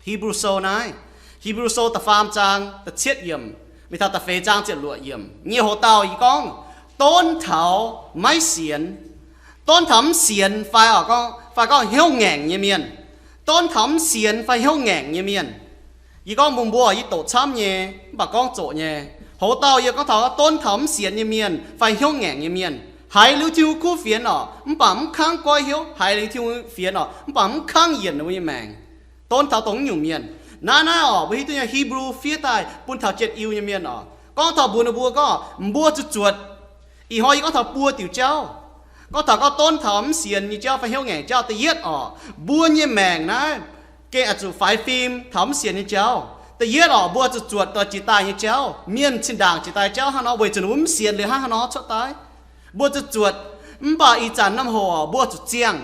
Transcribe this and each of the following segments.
Hipv^lu Sou naaiv, Hipv^lu Sou da'faam zaang da'cietv yiemc, mingh taux da'feix zaang ziepc luoqc yiemc nyei hoc-dauh yie gorngv, donv taux maiv sienx, donv taux mv sienx fai, fai gorngv hnyouv ngaengc nyei mienh, donv taux mv sienx fai hnyouv ngaengc nyei mienh. Yie gorngv mbuox mbuo, yie doqc camv nyei, mv baac gorngv zoqc nyei. Hoz dauh yie gorngv taux donv taux mv sienx nyei mienh fai hnyouv ngaengc nyei mienh, haiz liuz Tin-Hungh kuv fienx orqc, mv baac mv kangv goiv hnyouv, haiz liuz Tin-Hungh fienx orqc, mv baac mv kangv yienc ninh mbuo nyei maengc. Donv taux dongh nyungc mienh. Naaiv naaiv orqc, mbuo hiuv duqv nyei, Hipv^lu fiev daaih bun taux Jienh Iu nyei mienh orqc, gorngv taux mbuox ninh mbuo gorngv, mbuo zuqc zuotc. Ih hnoi yie gorngv taux buo diuc jauv. Gorngv taux gorngv donv taux mv sienx nyei jauv fai hnyouv ngaengc jauv. Da'yietv orqc, mbuo nyei maengc naaiv gengh oix zuqc faix fim taux mv sienx nyei jauv. Da'yietv orqc, mbuo zuqc zuotc daaih jiex daaih nyei jauv, mienh zinh ndaangc jiex daaih jauv hnangv nor, weic zuqc ninh mbuo mv sienx liuz hnangv haaix nor cuotv daaih. Mbuo zuqc zuotc, mv baac ih zanc norm hoc mbuo zuqc ziangh.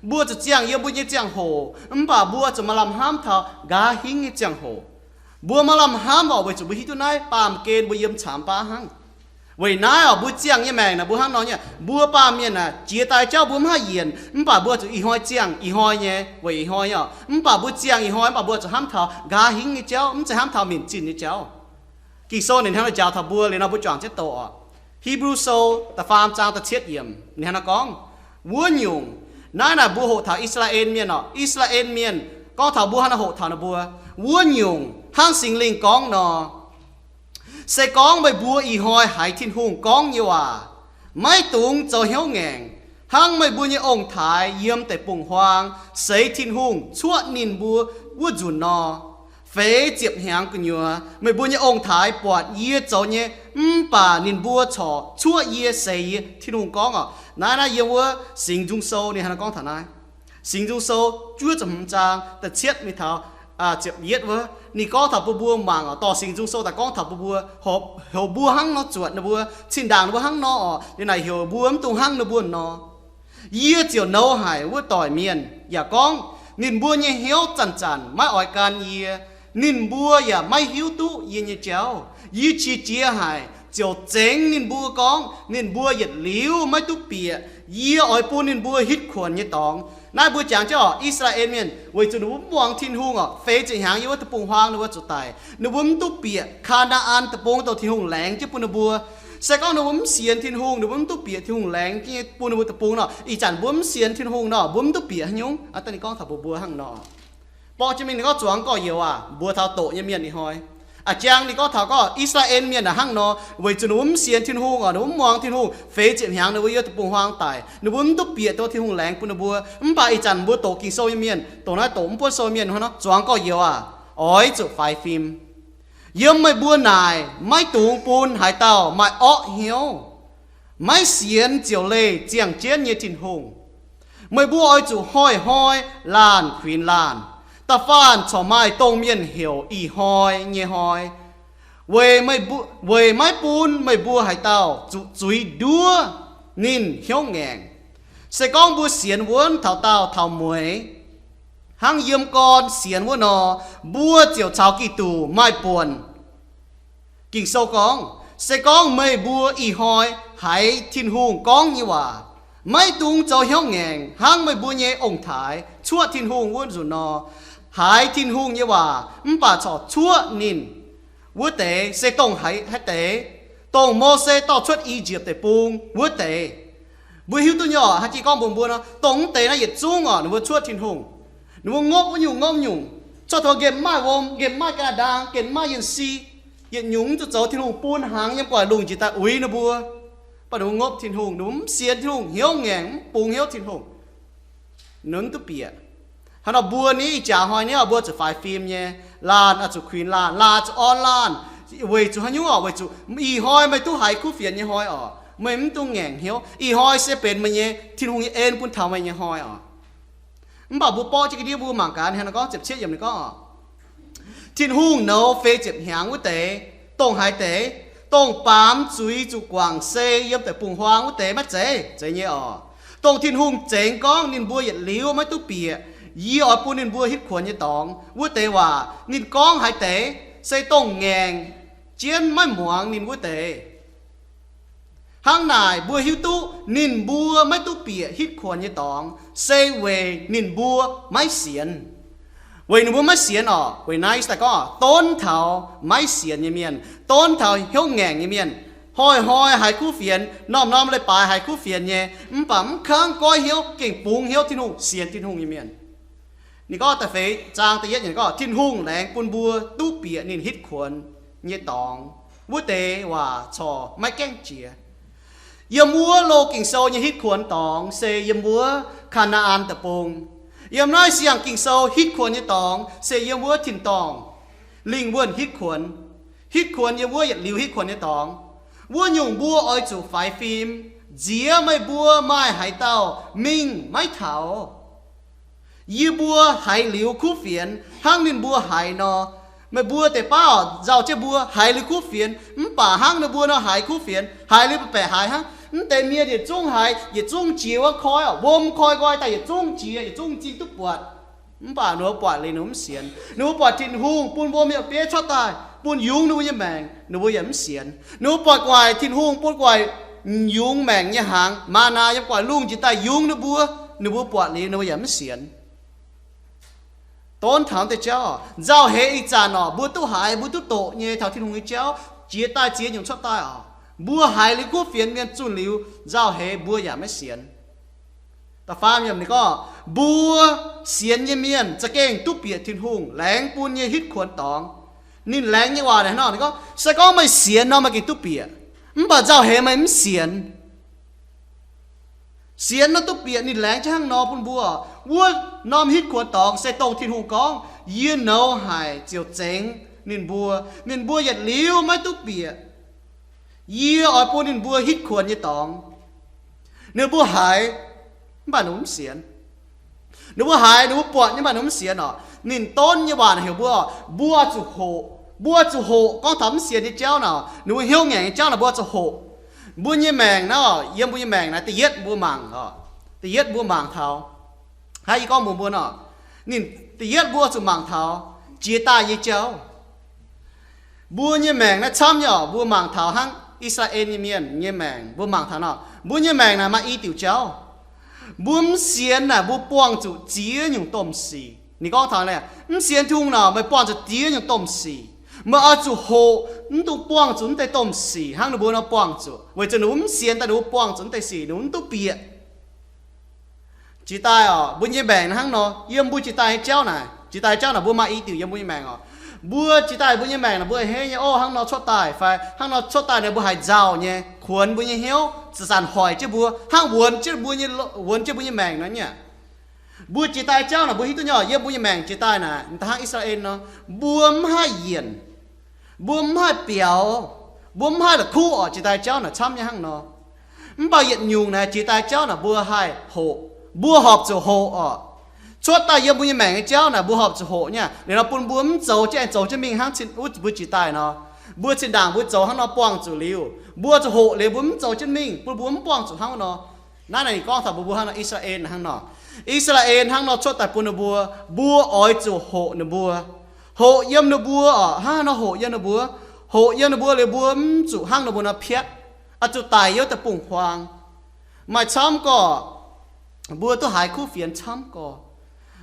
Mbuo zuqc ziangh yiem mbuo nyei ziangh hoc, mv baac mbuo zuqc maaih lamh hnamv taux nqa'haav hingv nyei ziangh hoc. Mbuo maaih lamh hnamv orqc, weic zuqc mbuo hiuv duqv naaiv baamh gen mbuo yiem caamx baav hnangv. Weic naaiv orqc, mbuo ziangh nyei maengc naaic mbuo hnangv nor nyei. Mbuo baamh mienh naaic jiex daaih jauv mbuo mv haih yienc, mv baac mbuo zuqc ih hnoi ziangh ih hnoi nyei, weic ih hnoi nyei orqc. Mv baac mbuo ziangh ih hnoi, mv baac mbuo zuqc hnamv taux nqa'haav hingv nyei jauv, mv zeiz hnamv taux minc zinh nyei jauv. Ging-Sou ninh hnangv nor njaaux taux mbuo liuz nor, mbuo juangc jienv doqc orqc. Hipv^lu Sou da'faam zaang da'cietv yiemc ninh hnangv nor gorngv, wuov nyungc, naaiv naaic mbuo hoqc taux I^saa^laa^en Mienh orqc. I^saa^laa^en Mienh, gorngv taux mbuo hnangv nor hoqc taux ninh mbuo, wuov nyungc hnangv Singx Lingh gorngv nor, se gorngv meih mbuo ih hnoi haiz Tin-Hungh gorngv nyei waac, maiv dungx zoux hnyouv ngaengc, hnangv meih mbuo nyei ong-taaix yiem deic-bung-huaang seix Tin-Hungh cuoqv ninh mbuo wuov nzunc nor. Feix ziepc hnyangx gu'nyuoz meih mbuo nyei ong-taaix buatc yie zoux nyei, mv baac ninh mbuo corc cuoqv yie seix yie. Tin-Hungh gorngv orqc. Naaiv naaiv yiem wuov Singx Nzung Sou ninh hnangv nor gorngv taux naaiv. Singx Nzung Sou juov ziepc hmz zaang da'cietv mingh taux ziepc yietv wuov, ninh gorngv taux bun mbuo mangc orqc. Dorh Singx Nzung Sou daaih gorngv taux bun mbuo, heuc mbuo hnangv nor zuotc ninh mbuo, zinh ndaangc ninh mbuo hnangv nor orqc, ninh naaic heuc mbuo mv dungx hnangv ninh mbuo nor. Yie ziouc nouz haic wuov doic mienh yaac gorngv, ninh mbuo nyei hnyouv zanc-zanc maiv oix gan yie. Ninh mbuo yaac maiv hiuv duqv yie nyei jauv. Yie qiex jiez haic ziouc zengx ninh mbuo gorngv, ninh mbuo yietc liuz maiv duqv bieqc yie oix bun ninh mbuo hitv kuonx nyei dorngx. Naaiv mbuo jangx jienv orqc, I^saa^laa^en Mienh weic zuqc ninh mbuo mv muangx Tin-Hungh orqc, feix ziepc hnyangx yiem wuov deic-bung-huaang ninh mbuo zuqc daic, ninh mbuo mv duqv bieqc Kaa^naa^an Deic-Bung dongh Tin-Hungh laengz jienv bun ninh mbuo. Se gorngv ninh mbuo mv sienx Tin-Hungh, ninh mbuo mv duqv bieqc Tin-Hungh laengz jienv bun ninh mbuo deic-bung nor, ih zanc mbuo mv sienx Tin-Hungh nor, mbuo mv duqv bieqc haaix nyungc. Aa, da'nyeic gorngv taux mbuox mbuo hnangv nor. Borqv jienv mingh ninh gorngv zuangx gorx-youz aac, mbuox taux doqc nyei mienh ih hnoi. A'jang ninh gorngv taux gorngv I^saa^laa^en Mienh aac hnangv nor, weic zuqc ninh mbuo mv sienx Tin-Hungh orqc, ninh mbuo mv muangx Tin-Hungh, feix ziepc hnyangx ninh mbuo yiem deic-bung-huaang daic, ninh mbuo mv duqv bieqc dongh Tin-Hungh laengz bun ninh mbuo. Mv baac ih zanc mbuo doqc Ging-Sou nyei mienh, doqc naaiv doqc mv buonv sou mienh hnangv nor, zuangx gorx-youz aac, oix zuqc faix fim. Yiem meih mbuo naaic maiv dungx bun haaix dauh maaih orqv hnyouv. Maiv sienx ziouc leih ziangh jienv nyei Tin-Hungh. Meih mbuo oix zuqc hnoi-hnoi laanh kuinx laanh. Da'faanh corc maaih dongh mienh heuc ih hnoi nyei hnoi, weic, weic maiv bun meih mbuo haaix dauh zuqc zuiz nduov ninh hnyouv ngaengc. Se gorngv mbuo sienx wuonv taux daauh taux mueiz, hnangv yiem gorn sienx wuov nor, mbuo ziouc caux Giduc maaih buonc. Ging-Sou gorngv, se gorngv meih mbuo ih hnoi haiz Tin-Hungh gorngv nyei waac, maiv dungx zoux hnyouv ngaengc hnangv meih mbuo nyei ong-taaix cuoqv Tin-Hungh wuov nzunc nor. Haiz Tin-Hungh nyei waac mv baac corc cuoqv ninh wuov deix se dongh haaix deix? Dongh Mose dorh cuotv I^yipv Deic-Bung wuov deix. Mbuo hiuv duqv nyei orqc, haaix jih gorngv mbuox mbuo nor, dongh wuov deix naaiv yietc zungv orqc, ninh mbuo cuoqv Tin-Hungh. Ninh mbuo ngopv wuov nyungc ngopv nyungc, cuotv taux nqemh maaih wuom, nqemh maaih ga'naaiv ndaang, nqemh maaih yienh si, yietc nyungc mv zuqc zoux. Tin-Hungh bun hnaangx yiem gu'nguaaic lungh njiec daaih uix ninh mbuo. Mv baac ninh mbuo ngopv Tin-Hungh, ninh mbuo mv sienx Tin-Hungh, hnyouv ngaengc, mv bungx hnyouv Tin-Hungh. Ninh mv duqv bieqc. Hnangv nor mbuo ni ih jaax hnoi ni orqc, mbuo zuqc faix fim nyei. Laanh oix zuqc kuinx laanh, laanh zuqc orn laanh. Weic zuqc haaix nyungc orqc? Weic zuqc ih hnoi meih duqv haiz kuv fienx nyei hnoi orqc. Meih mv dungx ngaengc hnyouv. Ih hnoi se benx meih nyei, Tin-Hungh nyei en bun taux meih nyei hnoi orqc. Mv baac mbuo borqv jienv ga'ndiev mbuo mangc gaax, ninh hnangv nor gorngv ziepc cietv yiemc ninh gorngv orqc, Tin-Hungh nouz feix ziepc hnyangx wuov deix, dongh haaix deix? Dongh baamz zuiz zuqc guangc se yiem deic-bung-huaang wuov deix maiv zeiz? Zeiz nyei orqc. Dongh Tin-Hungh zengx gorngv ninh mbuo yietc liuz maiv duqv bieqc yie oix bun ninh mbuo hitv kuonx nyei dorngx wuov deix waac, ninh gorngv haaix deix? Se dongh ngaengc jienv maiv muangx ninh wuov deix. Hnangv naaic mbuo hiuv duqv ninh mbuo maiv duqv bieqc hitv kuonx nyei dorngx se weic ninh mbuo maiv sienx. Weic ninh mbuo maiv sienx orqc. Weic naaiv se daaih gorngv donv taux maiv sienx nyei mienh, donv taux hnyouv ngaengc nyei mienh, hnoi-hnoi haiz kuv fienx, norm-norm leiz-baaix haiz kuv fienx nyei, mv baac mv kangv goiv hnyouv, gengh bungx hnyouv Tin-Hungh, sienx Tin-Hungh nyei mienh. Ninh gorngv da'feix zaang da'yietv nyei gorngv, Tin-Hungh laengz bun mbuo duqv bieqc ninh hitv kuonx nyei dorngx. Wuov deix waac corc maiv gaengh jiex. Yiem wuov loz Ging-Sou nyei hitv kuonx dorngx se yiem wuov Kaa^naa^an Deic-Bung. Yiem naaiv siang Ging-Sou hitv kuonx nyei dorngx se yiem wuov tin-dorngh lingh wuonh hitv kuonx. Hitv kuonx yiem wuov yietc liuz hitv kuonx nyei dorngx. Wuov nyungc mbuo oix zuqc faix fim, nziex meih mbuo maaih haaix dauh mingh maiv taux. Yie mbuo haiz liuz kuv fienx hnangv ninh mbuo haiz nor. Meih mbuo deix baav nzauh jienv mbuo haiz liuz kuv fienx, mv baac hnangv ninh mbuo nor haiz kuv fienx, haiz liuz baeqc haiz hnangv. Mv deix mienh yietc zungv haiz, yietc zungv jiex wuov koi, wuom koi nqoi daaih yietc zungv jiex, yietc zungv zingh duqv buatc. Mv baac ninh mbuo buatc liuz ninh mbuo mv sienx. Ninh mbuo buatc Tin-Hungh bun wuom yaac bieiv cuotv daaih bun yungz ninh mbuo nyei maengc, ninh mbuo yaac mv sienx. Ninh mbuo buatc gu'nguaaic Tin-Hungh bun gu'nguaaic yungz maengc nyei hnaangx, maa^naa, yiem gu'nguaaic lungh njiec daaih yungz ninh mbuo, ninh mbuo buatc liuz ninh mbuo yaac mv sienx. Donv taux deix jauv, nzauh heix ih zanc orqc, mbuo duqv haiz, mbuo duqv doqc nyei taux Tin-Hungh nyei jauv, jiex daaih ziex nyungc cuotv daaih orqc, mbuo haiz liuz kuv fienx mienh zunh liuz, nzauh heix mbuo yaac maiv sienx. Da'faam yiemc ninh gorngv, mbuo sienx nyei mienh za'gengh duqv bieqc Tin-Hungh laengz bun nyei hitv kuonx dorngx. Ninh laengz nyei waac naaic nor, ninh gorngv, se gorngv meih sienx nor, meih gengh duqv bieqc. Mv baac nzauh heix meih mv sienx. Sienx nor duqv bieqc, ninh laengz jienv hnangv nor bun mbuo. Wuov norm hitv kuonx dorngx se dongh Tin-Hungh gorngv, yie nouz haic ziouc zengx ninh mbuo. Ninh mbuo yietc liuz maiv duqv bieqc. Yie oix bun ninh mbuo hitv kuonx nyei dorngx. Ninh mbuo haiz, mv baac ninh mbuo mv sienx. Ninh mbuo haiz, ninh mbuo buatc nyei, mv baac ninh mbuo mv sienx orqc. Ninh donv nyei waac naaic heuc mbuo, mbuo zuqc hoqc. Mbuo zuqc hoqc gorngv taux mv sienx nyei jauv naaic, ninh mbuo hnyouv ngaengc nyei jauv naaic, mbuo zuqc hoqc. Mbuo nyei maengc naaiv, yiem mbuo nyei maengc naaic, da'yietv mbuo mangc, da'yietv mbuo mangc taux, haiz yie gorngv mbuox mbuo nor, ninh da'yietv mbuo zuqc mangc taux jiex daaih nyei jauv. Mbuo nyei maengc naaiv camv nyei orqc, mbuo mangc taux hnangv I^saa^laa^en nyei mienh nyei maengc, mbuo mangc taux nor, mbuo nyei maengc naaic maaih i diuc jauv. Mbuo mv sienx naaic, mbuo buangh zuqc ziex nyungc domh sic. Ninh gorngv taux naaic, mv sienx Tin-Hungh naaic, meih buangh zuqc ziex nyungc domh sic. Meih oix zuqc hoqc, mv dungx buangh zuqc mv deix domh sic hnangv ninh mbuo nor buangh zuqc, weic zuqc ninh mbuo mv sienx daaih ninh mbuo buangh zuqc mv deix sic, ninh mbuo mv duqv bieqc. Jiex daaih orqc, mbuo nyei maengc hnangv nor, yiem mbuo jiex daaih nyei jauv naaic, jiex daaih jauv naaic mbuo maaih i diuc yiem mbuo nyei maengc orqc. Mbuo jiex daaih mbuo nyei maengc naaic mbuo a'hneiv nyei, o, hnangv nor cuotv daaih fai hnangv nor cuotv daaih naaic mbuo haiz nzauh nyei, kuonx mbuo nyei hnyouv, zanc-zanc hoic jienv mbuo, hnangv wuonx jienv mbuo nyei, wuonx jienv mbuo nyei maengc nor nyei. Mbuo jiex daaih jauv naaic mbuo hiuv duqv nyei orqc, yiem mbuo nyei maengc jiex daaih naaic, da'hnangv I^saa^laa^en nor, mbuo mv haih yienc, mbuo mv haih biaux, mbuo mv haih la'kuqv orqc, jiex daaih jauv naaic camv nyei hnangv nor. Mv baac yietc nyungc naaic jiex daaih jauv naaic mbuo haih hoqc, mbuo horpc zuqc hoqc orqc. Cuotv daaih yiem mbuo nyei maengc nyei jauv naaic mbuo horpc zuqc hoqc nyei aqv. Liuz nor bun mbuo mv zoux jienv aengx zoux jienv mingh hnangv cin, wuov mbuo jiex daaih nor, mbuo zinh ndaangc mbuo zoux hnangv nor buangh zuqc liuz, mbuo zuqc hoqc liuz mbuo mv zoux jienv mingh, bun mbuo mv buangh zuqc hnangv nor. Naaiv naaic ninh gorngv taux mbuox mbuo hnangv nor, I^saa^laa^en hnangv nor, I^saa^laa^en hnangv nor cuotv daaih bun ninh mbuo, mbuo oix zuqc hoqc ninh mbuo. Hoqc yiem ninh mbuo orqc, hnangv nor hoqc yiem ninh mbuo. Hoqc yiem ninh mbuo liuz mbuo mv zuqc hnangv ninh mbuo nor piatv, oix zuqc daic yiem deic-bung-huaang. Maaih camv gorqv mbuo duqv haiz kuv fienx camv gorx.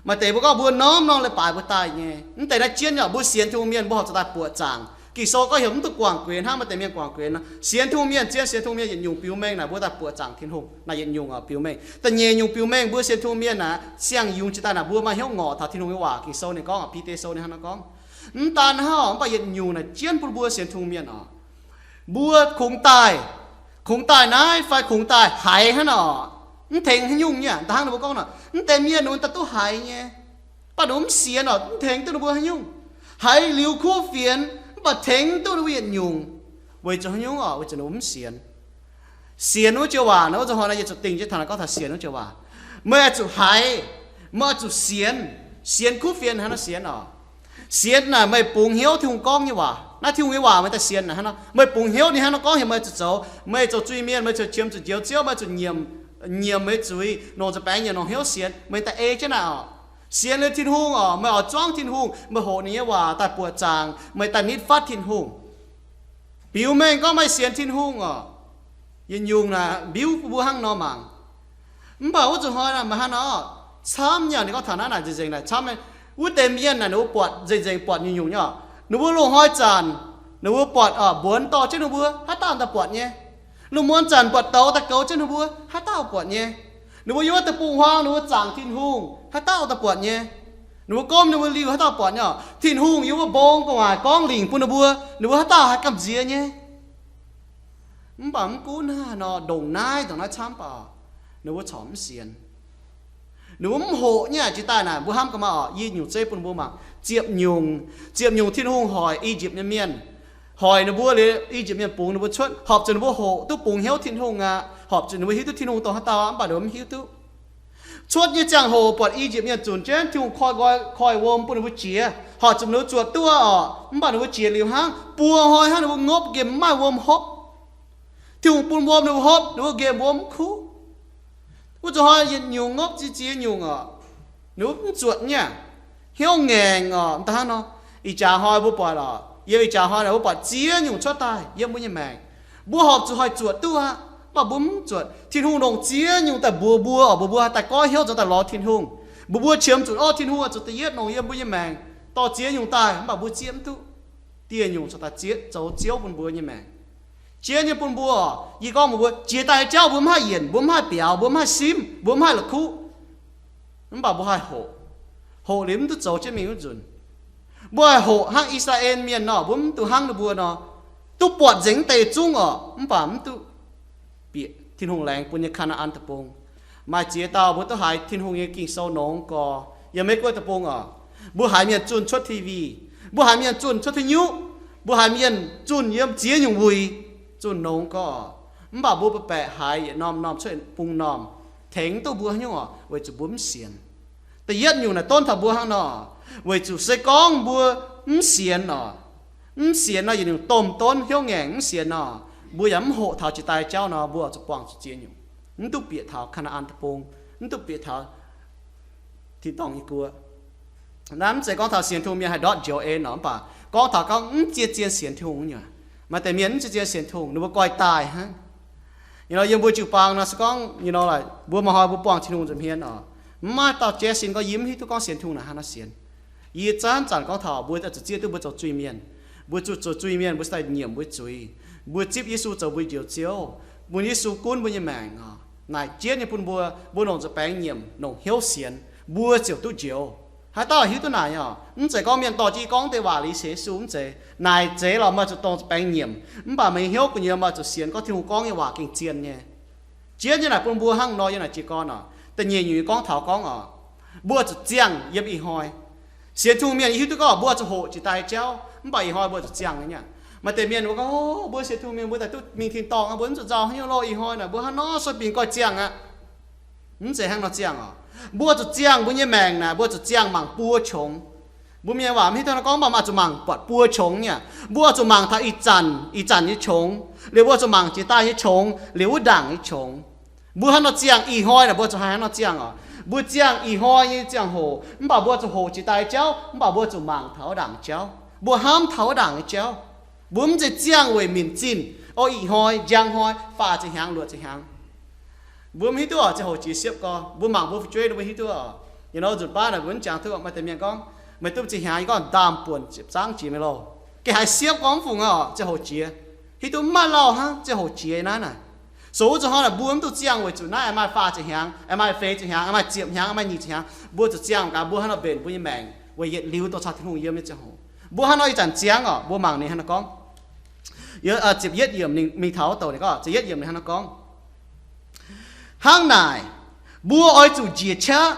Maaih deix mbuo gorngv mbuo norm-norm leiz-baaix mbuo daaih nyei. Mv deix naaiv jienv nyei, mbuo sienx Tin-Hungh mienh mbuo horpc zuqc daaih buoqc zaangc. Ging-Sou gorngv heuc mv duqv guangc guenx hnangv maaih deix mienh guangc guenx nor. Sienx Tin-Hungh mienh, zien sienx Tin-Hungh mienh yietc nyungc biux mengh naaic mbuo daaih buoqc zaangc Tin-Hungh naaic yietc nyungc orqc, biux mengh. Da'nyeic nyungc biux mengh mbuo sienx Tin-Hungh mienh naaic, siang-yungz jiex daaih naaic mbuo maaih hnyouv ngorc taux Tin-Hungh nyei waac. Ging-Sou ninh gorngv orqc, Bide Sou ninh hnangv nor gorngv. Mv daan hnangv orqc, mv baac yietc nyungc naaic jienv bun mbuo sienx Tin-Hungh mienh orqc, mbuo kungx daaih, kungx daaih naaiv fai kungx daaih haaix hnangv orqc, mv tengx haaix nyungc nyei aqv. Da'hnangv ninh mbuo gorngv nor, mv deix mienh ninh mbuo daaih duqv haiz nyei, mv baac ninh mbuo mv sienx orqc, mv tengx duqv ninh mbuo haaix nyungc. Haiz liuz kuv fienx, mv baac tengx duqv ninh mbuo yietc nyungc. Weic zuqc haaix nyungc orqc? Weic zuqc ninh mbuo mv sienx. Sienx wuov joux waac nor, wuov zuqc hnoi naaiv yie zuqc dingh jienv taux naaiv gorngv taux sienx wuov joux waac. Meih oix zuqc haiz, meih oix zuqc sienx. Sienx kuv fienx hnangv nor sienx orqc. Sienx naaic meih bungx hnyouv Tin-Hungh gorngv nyei waac. Naaiv Tin-Hungh nyei waac meih daaih sienx naaic hnangv nor, meih bungx hnyouv ninh hnangv nor gorngv heuc meih zuqc zoux, meih zuqc zuiz-mienh, meih zuqc qiemx zuqc njoux Ziouv, meih zuqc nyiemc, nyiemc meih zuiz, longc nza'baengx nyiemc, longc hnyouv sienx, meih daaih ei jienv naaic orqc. Sienx liuz Tin-Hungh orqc, meih oix zuangv Tin-Hungh, meih hoqc ninh nyei waac daaih buoqc zaangc, meih daaih nitv fatv Tin-Hungh. Biux mengh gorngv meih sienx Tin-Hungh orqc. Yietc nyungc naaic mbiuv bun mbuo hnangv nor mangc. Mv baac wuov zuqc hnoi naaic maaih hnangv nor, camv nyei, ninh gorngv taux naaiv naaic nzengc nzengc naaic camv nyei. Wuov deix mienh naaic ninh mbuo buatc nzengc nzengc buatc nyungc-nyungc nyei. Ninh mbuo loz-hnoi zanc, ninh mbuo buatc mbuonx dorh jienv ninh mbuo, haaix dauh daaih buatc nyei. Lungh muonz zanc buatc douz daaih goux jienv ninh mbuo, haaix dauh buatc nyei. Ninh mbuo yiem wuov deic-bung-huaang ninh mbuo zaangc Tin-Hungh, haaix dauh daaih buatc nyei. Ninh mbuo gomv ninh mbuo liuh, haaix dauh buatc nyei. Tin-Hungh yiem wuov mbong gu'nguaaic gorngv lingc bun ninh mbuo, ninh mbuo haaix dauh haih gamh nziex nyei. Mv baac mv gunv naaiv nor, ndongc naaiv ndongc naaiv camv baac, ninh mbuo corc mv sienx. Ninh mbuo mv hoqc nyei. Jiex daaih naaic mbuo hnamv gaax maah oc, yie nyungc zeiv bun mbuo mangc ziepc nyungc, ziepc nyungc Tin-Hungh hoic I^yipv nyei mienh, hoic ninh mbuo liuz I^yipv mienh bungx ninh mbuo cuotv, horpc zuqc ninh mbuo hoqc duqv bungx hnyouv Tin-Hungh aqv, horpc zuqc ninh mbuo hiuv duqv Tin-Hungh dongh haaix dauh, mv baac ninh mbuo mv hiuv duqv. Cuotv nyei ziangh hoc buatc I^yipv mienh zunc jienv Tin-Hungh koi nqoi koi wuom bun ninh mbuo jiex, horpc zuqc ninh mbuo zuotc duqv oc, mv baac ninh mbuo jiex liuz hnangv, buo hnoi hnangv ninh mbuo ngopv nqemh mv maaih wuom hopv. Tin-Hungh bun wuom ninh mbuo hopv, ninh mbuo nqemh wuom mv kuv. Wuov zuqc hnoi yietc nyungc ngopv ziex ziex nyungc oc, ninh mbuo mv zuotc nyei. Hnyouv ngaengc oc, mv daaih hnangv nor. Ih jaax hnoi mbuo buatc oc, yiem ih jaax hnoi naaic mbuo buatc ziex nyungc cuotv daaih yiem mbuo nyei maengc. Mbuo horpc zuqc haih zuotc duqv aqv, mv baac mbuo mv zuotc. Tin-Hungh longc ziex nyungc daaih mbuox mbuo oc, mbuox mbuo haih daaih goiv hnyouv zoux daaih lorz Tin-Hungh. Mbuo mbuo qiemx zuqc orv Tin-Hungh oix zuqc da'yietv longc yiem mbuo nyei maengc, dorh ziex nyungc daaih, mv baac mbuo zieqv mv duqv. Dieh nyungc corc daaih zieqv zoux ziouv bun mbuo nyei maengc. Jiex nyei bun mbuo oc, yie gorngv mbuox mbuo, jiex daaih nyei jauv mbuo mv haih yienc, mbuo mv haih biaux, mbuo mv haih simv, mbuo mv haih la'kuqv. Mv baac mbuo haih hoqc. Hoqc liuz mv duqv zoux jienv mingh wuov nzunc. Mbuo haih hoqc hnangv I^saa^laa^en Mienh nor, mbuo mv duqv hnangv ninh mbuo nor, duqv buatc nzengc mv deix zungv oc, mv baac mv duqv bieqc Tin-Hungh laengz bun nyei Kaa^naa^an Deic-Bung. Maaih ziex dauh mbuo duqv haiz Tin-Hungh nyei Ging-Sou nongx gorx. Yiem Meiv Guoqv deic-bung oc, mbuo haiz mienh zunh cuotv T V, mbuo haiz mienh zunh cuotv tv nyuv, mbuo haiz mienh zunh yiem ziex nyungc wuic, zunh nongx gorx. Mv baac mbuo baeqc baeqc haiz yietc norm norm cuotv bung normh, tengx duqv mbuo haaix nyungc oc? Weic zuqc mbuo mv sienx. Da'yietv nyungc naaic donv taux mbuo hnangv nor, weic zuqc se gorngv mbuo mv sienx oc, mv sienx nor, yietc nyungc domh donv hnyouv ngaengc mv sienx nor, mbuo yaac mv hoqc taux jiex daaih jauv nor, mbuo zuqc buangh zuqc ziex nyungc, mv duqv bieqc taux Kaa^naa^an Deic-Bung, mv duqv bieqc taux tin-dorngh nyei guoqv. Naaiv mv zeiz gorngv taux sienx Tin-Hungh mienh haih ndortv njoux en oc, mv baac gorngv taux gorngv mv zien-zien sienx Tin-Hungh nyei. Maaih deix mienh mv zien-zien sienx Tin-Hungh, ninh mbuo goiv daaih hnangv. Yie nor yiem mbuo jiu-baang nor se gorngv yie nor laaix mbuo maaih hnoi mbuo buangh Tin-Hungh nza'hmien oc, mv maaih dauh jaiv sin gorngv yie mv hiuv duqv gorngv sienx Tin-Hungh naaic hnangv nor sienx. Yie zanc-zanc gorngv taux mbuo zuqc zieqv duqv mbuo zoux zuiz-mienh. Mbuo zuqc zoux zuiz-mienh mbuo se daaih nyiemc mbuo zuiz. Mbuo zipv Yesu zoux mbuo njoux Ziouv, bun Yesu gunv mbuo nyei maengc oc. Naaic jienv nyei bun mbuo, mbuo longc nza'baengx nyiemc, longc hnyouv sienx, mbuo ziouc duqv njoux. Haaix dauh hiuv duqv naaic oc? Mv zeiz gorngv mienh dorh jienv gorngv deix waac liuz sienx Yesu, mv zeiz. Naaic zeiz lorqc, meih zuqc dongh nza'baengx nyiemc, mv baac meih nyei hnyouv gu'nyuoz meih zuqc sienx gorngv Tin-Hungh nyei waac gengh zien nyei. Jienv nyei naaic bun mbuo hnangv nor yiem naaic jiez gorn oc. Da'nyeic nyungc gorngv taux gorngv oc, mbuo zuqc ziangh yiem ih hnoi. Sienx Tin-Hungh mienh yie hiuv duqv gorngv mbuo zuqc hoqc jiex daaih jauv, mv baac ih hnoi mbuo zuqc ziangh nyei. Maaih deix mienh mbuo gorngv, mbuo sienx Tin-Hungh mienh mbuo daaih duqv mingh tin-dorngh, mbuo mv zuqc nzauh haaix nyungc loh. Ih hnoi naaic mbuo hnangv nor sueih bingx goiv ziangh aqv. Mv zeiz hnangv nor ziangh oc. Mbuo zuqc ziangh mbuo nyei maengc naaic, mbuo zuqc ziangh mangc buo qongx. Mbuo mienh waac mv hiuv duqv nor gorngv, mv baac mbuo zuqc mangc buatc buo qongx nyei. Mbuo zuqc mangc taux ih zanc, ih zanc nyei qongx, liuz mbuo zuqc mangc jiex daaih nyei qongx, liuz wuov ndaangc nyei qongx. Mbuo hnangv nor ziangh ih hnoi naaic, mbuo zuqc haih hnangv nor ziangh oc. Mbuo ziangh ih hnoi nyei ziangh hoc, mv baac mbuo zuqc hoqc jiex daaih jauv, mv baac mbuo zuqc mangc taux wuov ndaangc jauv. Mbuo hnamv taux wuov ndaangc nyei jauv. Mbuo mv zeiz ziangh weic minc zinh, o, ih hnoi, njang hnoi, faah ziepc hnyangx, luoqc ziepc hnyangx. Mbuo mv hiuv duqv oc, ziangh hoc jiex siepv gorx. Mbuo mangc mbuo fu'jueiv ninh mbuo hiuv duqv oc. Yietc norm nzunc baav naaic mbuo mv jangx duqv, maaih deix mienh gorngv, meih duqv ziepc hnyangx, yie gorngv ndaam buonc ziepc zangv jiex meih loh. Gengh haiz siepv gorngv mv fungc aqv oc, ziangh hoc jiex. Hiuv duqv mv maaih lauh hnangv, ziangh hoc jiex naaiv naaic. So wuov zuqc hnoi naaic mbuo mv duqv ziangh weic zuqc naaiv aengx maaih faah ziepc hnyangx, aengx maaih feix ziepc hnyangx, aengx maaih ziepc hnyangx, aengx maaih nyic ziepc hnyangx, mbuo zuqc ziangh gaax mbuo hnangv nor mbenc mbuo nyei maengc weic yietc liuz dongh caux Tin-Hungh yiem nyei ziangh hoc. Mbuo hnangv nor ih zanc ziangx oc, mbuo mangc ninh hnangv nor gorngv. Ziepc yietv yiemc ninh mingh taux wuov douc ninh gorngv, ziepc yietv yiemc ninh hnangv nor gorngv, hnangv naaic, mbuo oix zuqc njiec qaqv,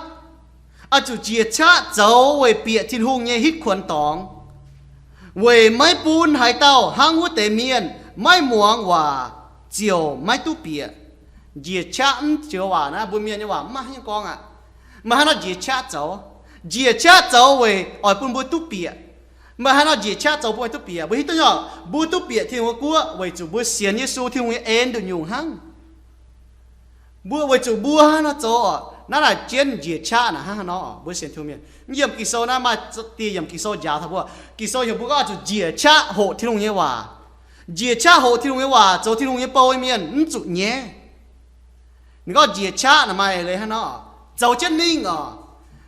oix zuqc njiec qaqv zoux weic bieqc Tin-Hungh nyei hitv kuonx dorngx, weic maiv bun haaix dauh hnangv wuov deix mienh maiv muangx waac ziouc maiv duqv bieqc. Njiec qaqv mv joux waac naaiv, mbuo mienh nyei waac mv maaih haaix nyungc gorngv aqv. Meih hnangv nor njiec qaqv zoux, njiec qaqv zoux weic oix bun mbuo duqv bieqc. Meih hnangv nor njiec qaqv zoux bun mbuo duqv bieqc. Mbuo hiuv duqv nyei, mbuo duqv bieqc Tin-Hungh nyei guoqv weic zuqc mbuo sienx Yesu, Tin-Hungh nyei en nduqc nyungc hnangv. Mbuo weic zuqc mbuo hnangv nor zoux oc, naaiv naaic jienv njiec qaqv naaic hnangv haaix nor oc, mbuo sienx Tin-Hungh mienh. Mv yiemh Ging-Sou naaiv maaih dieh yiemc Ging-Sou njaaux taux mbuo. Ging-Sou heuc mbuo gorngv oix zuqc njiec qaqv hoqc Tin-Hungh nyei waac. Njiec qaqv hoqc Tin-Hungh nyei waac, zoux Tin-Hungh nyei bou nyei mienh mv zuqc nyaiv. Ninh gorngv njiec qaqv naaic maaih leiz hnangv nor, zoux jienv mingh oc.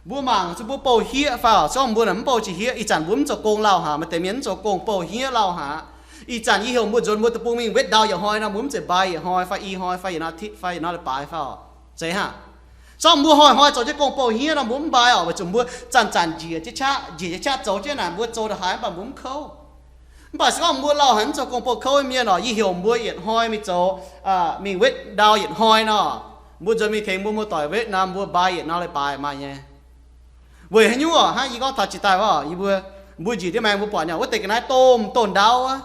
Mbuo mangc zuqc mbuo bouh hniev fai oc. Se gorngv mbuo naaic mv bouh jiex hniev, ih zanc mbuo mv zoux gong lauh haic, maaih deix mienh mv zoux gong bouh hniev lauh haic. Ih zanc yie heuc mbuo nzuonx mbuo deic-bung mingh wetv ndau yietc hnoi nor, mbuo mv zeiz mbai yietc hnoi fai i hnoi fai yietc norm อาทิตย์ fai yietc norm leiz-baaix fai oc. Zeiz hnangv. Se gorngv mbuo hnoi-hnoi zoux jienv gong bouh hniev nor, mbuo mv mbai oc, weic zuqc mbuo zanc-zanc njiec jienv qaqv, njiec jienv qaqv zoux jienv naaic, mbuo zoux ndongc haaix mv baac mbuo mv kouv. Mv baac se gorngv mbuo lauh haic mv zoux gong bouh kouv nyei mienh oc, yie heuc mbuo yietc hnoi mingh zoux, mingh wetv ndau yietc hnoi nor, mbuo nzuonx mingh tengx mbuo muoz-doic wetv nor, mbuo mbai yietc norm leiz-baaix maaih nyei. Weic haaix nyungc oc? Hnangv yie gorngv taux jiex daaih wuov, yie mbuo, mbuo njiec ndiev maengx mbuo buatc nyei, wuov deix ga'naaiv domh domh ndau aqv.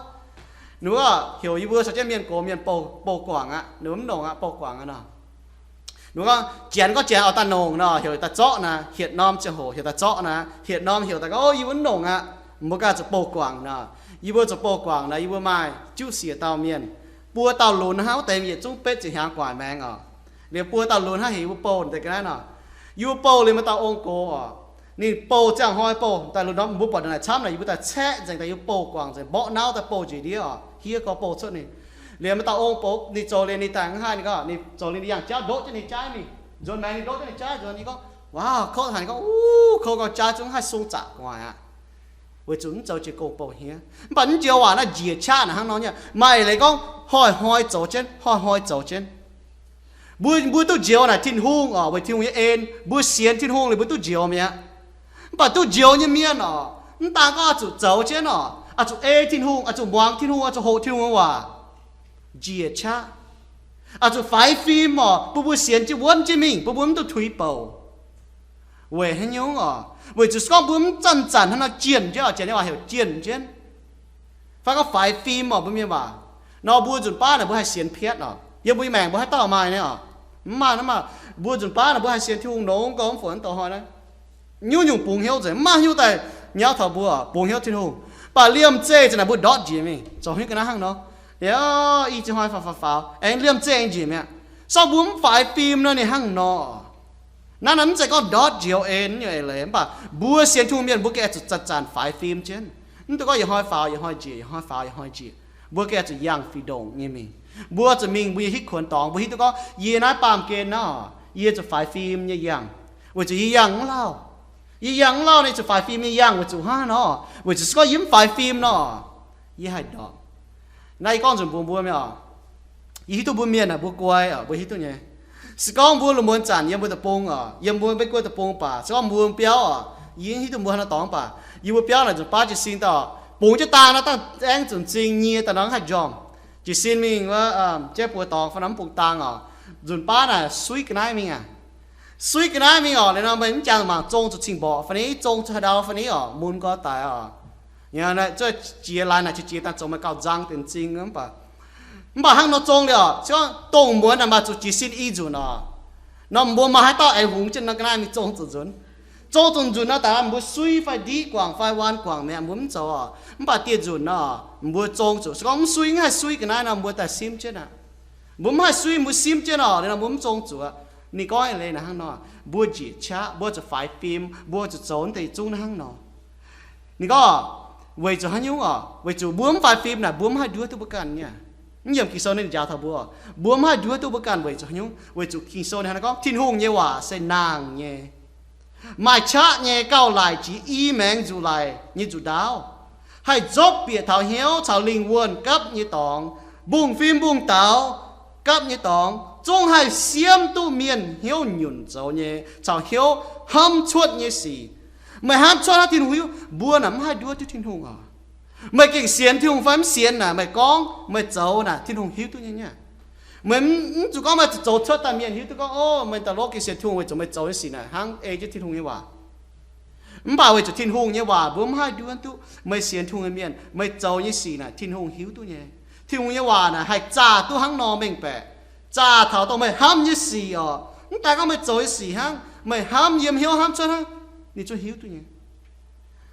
Ninh mbuo heuc yie mbuo caux jienv mienh gox mienh bouh, bouh guangc aqv. Ninh mbuo mv nongc aqv, bouh guangc aqv nor. Ninh mbuo gorngv, Janx gorngv Janx oix daaih nongc nor, heuc daaih zorqv naaic, hietc norm ziangh hoc heuc daaih zorqv naaic, hietc norm heuc daaih gorngv, O, yie mbuo mv nongc aqv. Mbuo ganh zuqc bouh guangc nor. Yie mbuo zuqc bouh guangc nor, yie mbuo maaih juqv siec dauh mienh, buo dauh lunx hnangv, wuov deix yietc zungv betv ziepc hnyangx gu'nguaaic maengx oc. Liuz buo dauh lunx hnangv heuc yie mbuo bouh deix ga'naaiv nor, yie mbuo bouh liuz maaih dauh ong-gox oc. Ninh bouh ziangh hnoi bouh daaih lunx nor, mbuo buatc naaic camv naaic, yie mbuo daaih caeqv nzengc daaih, yie mbuo bouh guangc nzengc, mborqv nauv daaih bouh njiec ndiev oc, hiev gorx bouh cuotv ninh. Liuz maaih dauh ong-gox ninh zoux liuz ninh daaih mv haih, ninh gorngv ninh zoux liuz ninh yangh jauv ndoqv jienv ninh jaaiv mingh. Nzuonx maengx ninh ndoqv jienv ninh jaaiv nzuonx, ninh gorngv, Waac, kouv haic. Ninh gorngv, Uv, kouv gauh jaaiv zungv mv haih sung zaqc gu'nguaaic aqv. Weic zuqc mv zoux jiex gong bouh hniev. Mv baac mv njoux waac naaiv njiec qaqv naaic hnangv nor nyei. Maaih leiz gorngv hnoi-hnoi zoux jienv, hnoi-hnoi zoux jienv. Mbuo, mbuo duqv njoux naaic Tin-Hungh oc, weic Tin-Hungh nyei en, mbuo sienx Tin-Hungh liuz mbuo duqv njoux mi'aqv. Mv baac duqv njoux nyei mienh oc, mv daan gorngv oix zuqc zoux jienv oc, oix zuqc ei Tin-Hungh, oix zuqc muangx Tin-Hungh, oix zuqc hoqc Tin-Hungh nyei waac, njiec qaqv, oix zuqc faix fim oc, bun mbuo sienx jienv wuonv jienv mingh, bun mbuo mv duqv tuix bouc. Weic haaix nyungc oc? Weic zuqc se gorngv mbuo mv zanc-zanc hnangv nor jienh jienv oc, Janx nyei waac heuc jienh jienv, fai gorngv faix fim oc, mbuo mienh waac nor, mbuo nzunc baav naaic mbuo haih sienx piatv oc. Yiem mbuo nyei maengc mbuo haaix dauh maaih nyei oc? Mv maaih, mv maaih. Mbuo nzunc baav naaic mbuo haih sienx Tin-Hungh longx gorngv mv funx douz hnoi naaiv. Nyungc-nyungc bungx hnyouv nzengc, mv maaih haaix nyungc daaih nyauv taux mbuo bungx hnyouv Tin-Hungh. Mv baac liemh zeih zanc naaic mbuo ndortv njiec mingh, zoux haaix ga'naaiv hnangv nor, yaac i ziex hnoi faaux faaux faaux aengx liemh zeih aengx njiec mi'aqv. Se gorngv mbuo mv faix fim nor, ninh hnangv nor. Naaiv naaic mv zeiz gorngv ndortv njoux en nyei eix leiz, mv baac mbuo sienx Tin-Hungh mienh mbuo gengh zuqc zanc-zanc faix fim jienv. Mv dungx gorngv yietc hnoi faaux yietc hnoi njiec, yietc hnoi faaux yietc hnoi njiec. Mbuo gengh zuqc yangh fih ndongc nyei mingh. Mbuo zuqc mingh mbuo nyei hitv kuonx dorngx, mbuo hiuv duqv gorngv yie naaiv baamh gen naaiv, yie zuqc faix fim nyei yangh, weic zuqc yie yangh mv lauh. Yie yangh mv lauh, ninh zuqc faix fim nyei yangh weic zuqc hnangv nor, weic zuqc se gorngv yie mv faix fim nor, yie haih ndorpc. Naaiv yie gorngv nzunc mbuox mbuo mienh oc, yie hiuv duqv mbuo mienh naaic mbuo guai oc, mbuo hiuv duqv nyei. Se gorngv mbuo lungh muonz zanc yiem mbuo deic-bung oc, yiem mbuo Meiv Guoqv deic-bung baac, se gorngv mbuo biauv oc, yie hiuv duqv mbuo haaix nor dorngx baac, yie mbuo biauv naaic nzunc baav jiez sin dauh bungx jienv dang nor, dangh aengx zunc zing nyie daaih nor haih njormh. Jiez sin mingh wuov, jaiv buoz dorngx fai nor mv bungx dang oc, nzunc baav naaic suiv ga'naaiv mingh aqv. Suiv ga'naaiv mingh oc, liuz nor meih mv jangx mangc zong zuqc cing-mborqc fai ni, zong zuqc haaix ndau fai ni oc, mun gorx daic oc. Zuov jiex laaix naaic qiex jiez daaih zoux meih gauh nzang deix m'zing mv baac, mv baac hnangv nor zong liuz oc, se gorngv dongh muonz naaic maaih zuqc jiez sin i nzunc oc, nor mbuo maaih haaix dauh aengx hungx jienv nor ga'naaiv mingh zong zuqc nzunc. Zong zuqc nzunc nor daaih mbuo suiv fai ndiqv guangc fai waan guangc mi'aqv, mbuo mv zoux oc. Mv baac dieh nzunc nor, mbuo zong zuqc. Se gorngv mv suiv, mv haih suiv ga'naaiv nor, mbuo daaih simv jienv aqv. Mbuo mv haih suiv, mbuo simv jienv oc, liuz nor mbuo mv zong zuqc. Ninh gorngv eix leiz naaic hnangv nor, mbuo njiec qaqv, mbuo zuqc faix fim, mbuo zuqc zoux naaiv deix zungv naaiv hnangv nor. Ninh gorngv, weic zuqc haaix nyungc oc? Weic zuqc mbuo mv faix fim naaic, mbuo mv haih nduov duqv mbuo ganh nyei. Mv yiemc Ging-Sou ninh njaaux taux mbuo, mbuo mv haih nduov duqv mbuo ganh weic zuqc haaix nyungc? Weic zuqc Ging-Sou ninh hnangv naaiv gorngv, Tin-Hungh nyei waac se naang nyei, maaih qaqv nyei, gauh laaic jiex i maengx nzuqc laic nyei nzuqc ndaauv, haih nzopv bieqc taux hnyouv caux lingh wuonh gapv nyei dorngx, mbungv-fim mbungv-daux gapv nyei dorngx, zungv haih siemv duqv mienh hnyouv nyunc zoux nyei caux hnyouv hnamv cuotv nyei sic. Meih hnamv cuotv hnangv Tin-Hungh hiuv, mbuo naaic mv haih nduov duqv Tin-Hungh oc. Meih gengh sienx Tin-Hungh fai mv sienx naaic, meih gorngv meih zoux naaic, Tin-Hungh hiuv duqv nyei. Meih mv zuqc gorngv meih zoux cuotv daaih mienh hiuv duqv gorngv, o, meih daaih lov gengh sienx Tin-Hungh weic zuqc meih zoux nyei sic naaic hnangv ei jienv Tin-Hungh nyei waac. Mv baac weic zuqc Tin-Hungh nyei waac mbuo mv haih nduov duqv. Meih sienx Tin-Hungh nyei mienh, meih zoux nyei sic naaic Tin-Hungh hiuv duqv nyei. Tin-Hungh nyei waac naaic haih zaah duqv hnangv nor mengh baeqc, zaah taux dongh meih hnamv nyei sic oc. Mv daaih gorngv meih zoux nyei sic hnangv, meih hnamv yiem hnyouv hnamv cuotv hnangv, ninh zungv hiuv duqv nyei.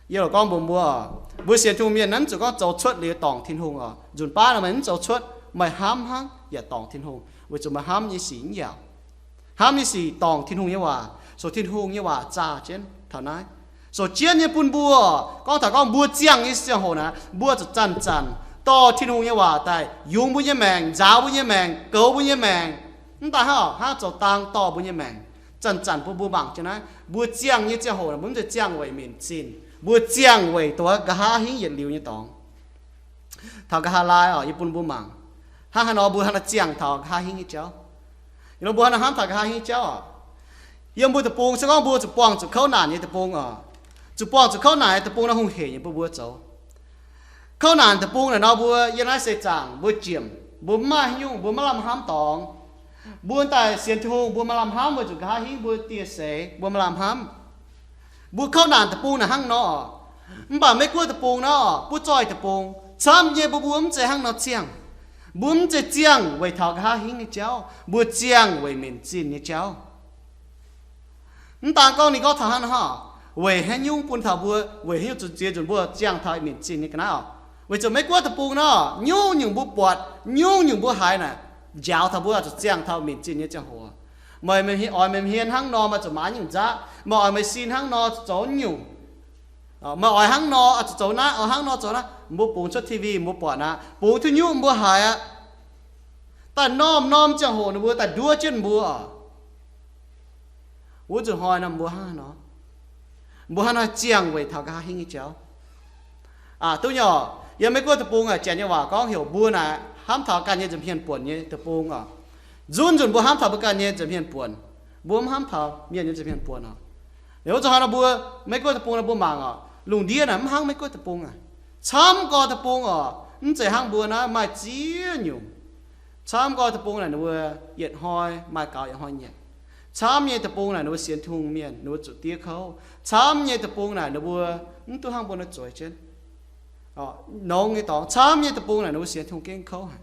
Yie loc gorngv mbuox mbuo, mbuo sienx Tin-Hungh mienh naaiv mv zuqc gorngv zoux cuotv liuz dorngc Tin-Hungh oc. Nzunc baav nor meih mv zoux cuotv, meih hnamv hnangv yaac dorngc Tin-Hungh, weic zuqc meih hnamv nyei sic mv yaauc. Hnamv nyei sic dorngc Tin-Hungh nyei waac, so Tin-Hungh nyei waac zaah jienv taux naaiv. So jienv nyei bun mbuo, gorngv taux gorngv mbuo ziangh nyei ziangh hoc naaic, mbuo zuqc zanc-zanc dorh Tin-Hungh nyei waac daaih yungz mbuo nyei maengc, nzaaux mbuo nyei maengc, goux mbuo nyei maengc. Mv daaih hnangv, hnangv zoux dang dorh mbuo nyei maengc, Zanc-zanc bun mbuo mangc jienv naaiv, mbuo ziangh nyei ziangh hoc mbuo mv zeiz ziangh weic minc zinh, mbuo ziangh weic dongh nqa'haav hingv yietc liuz nyei dorngx. Taux nqa'haav laai oc, yie bun mbuo mangc, hnangv haaix nor mbuo hnangv nor ziangh taux nqa'haav hingv nyei jauv. Ih nor mbuo hnangv nor hnamv taux nqa'haav hingv nyei jauv oc. Yiem mbuo deic-bung se gorngv mbuo zuqc buangh zuqc kouv naanc nyei deic-bung oc. Zuqc buangh zuqc kouv naanc nyei deic-bung naaiv hungh heic nyei bun mbuo zoux. Kouv naanc deic-bung naaic nor mbuo yiem naaiv seix zaangc mbuo jiemc, mbuo mv maaih haaix nyungc, mbuo maiv lamh hnamv dorngx. Mbuo daaih sienx Tin-Hungh mbuo maaih lamh hnamv weic zuqc nqa'haav hingv mbuo dieh seix mbuo maaih lamh hnamv. Mbuo kouv naanc deic-bung naaic hnangv nor, mv baac Meiv-Guoqv deic-bung nor, butv zoih deic-bung camv nyei, mbuo mbuo mv zeiz hnangv nor ziangh. Mbuo mv zeiz ziangh weic taux nqa'haav hingv nyei jauv, mbuo ziangh weic minc zinh nyei jauv. Mv daan gorngv ninh gorngv taux hnangv nor, weic haaix nyungc bun taux mbuo, weic haaix nyungc zuqc ziex nzunc mbuo ziangh taux minc zinh nyei ga'naaiv oc? Weic zuqc Meiv-Guoqv deic-bung nor, nyungc-nyungc mbuo buatc, nyungc-nyungc mbuo haiz naaic, njaaux taux mbuo zuqc ziangh taux minc zinh nyei ziangh hoc. Meih oix meih hmien hnangv nor, meih zuqc maaiz nyungc nzaqv. Meih oix meih sin hnangv nor, zuqc zoux nyungc. Meih oix hnangv nor, zuqc zoux naaiv, oix hnangv nor, zoux naaiv. Mbuo bungx cuotv T V mbuo buatc aqv, bungx duqv nyungc mbuo haiz aqv. Daaih norm-norm ziangh hoc ninh mbuo daaih nduov jienv mbuo oc. Wuov nzunc hnoi nor mbuo hnangv haaix nor? Mbuo hnangv haaix nor ziangh weic taux nqa'haav hingv nyei jauv? Aa, duqv nyei oc. Yiem Meiv-Guoqv deic-bung aac, Janx nyei waac gorngv heuc mbuo naaic hnamv taux ganh nyei nza'hmien buonc nyei deic-bung oc. Nzunc nzunc mbuo hnamv taux mbuo ganh nyei nza'hmien buonc. Mbuo mv hnamv taux mienh nyei nza'hmien buonc oc. Liuz wuov nzunc hnoi nor mbuo, Meiv-Guoqv deic-bung nor mbuo mangc oc, lungh ndiev naaic mv hnangv Meiv-Guoqv deic-bung aac. Camv gorx deic-bung oc, mv zeiz hnangv mbuo naaiv maaih ziex nyungc. Camv gorx deic-bung naaic ninh mbuo yietc hnoi maaih gaux yietc hnoi nyanc. Camv nyei deic-bung naaic ninh mbuo sienx Tin-Hungh mienh ninh mbuo zuqc diev kouv. Camv nyei deic-bung naaic ninh mbuo mv duqv hnangv mbuo nor zueiz jienv. Nongx nyei dorngx, camv nyei deic-bung naaic ninh mbuo sienx Tin-Hungh gengh kouv haic.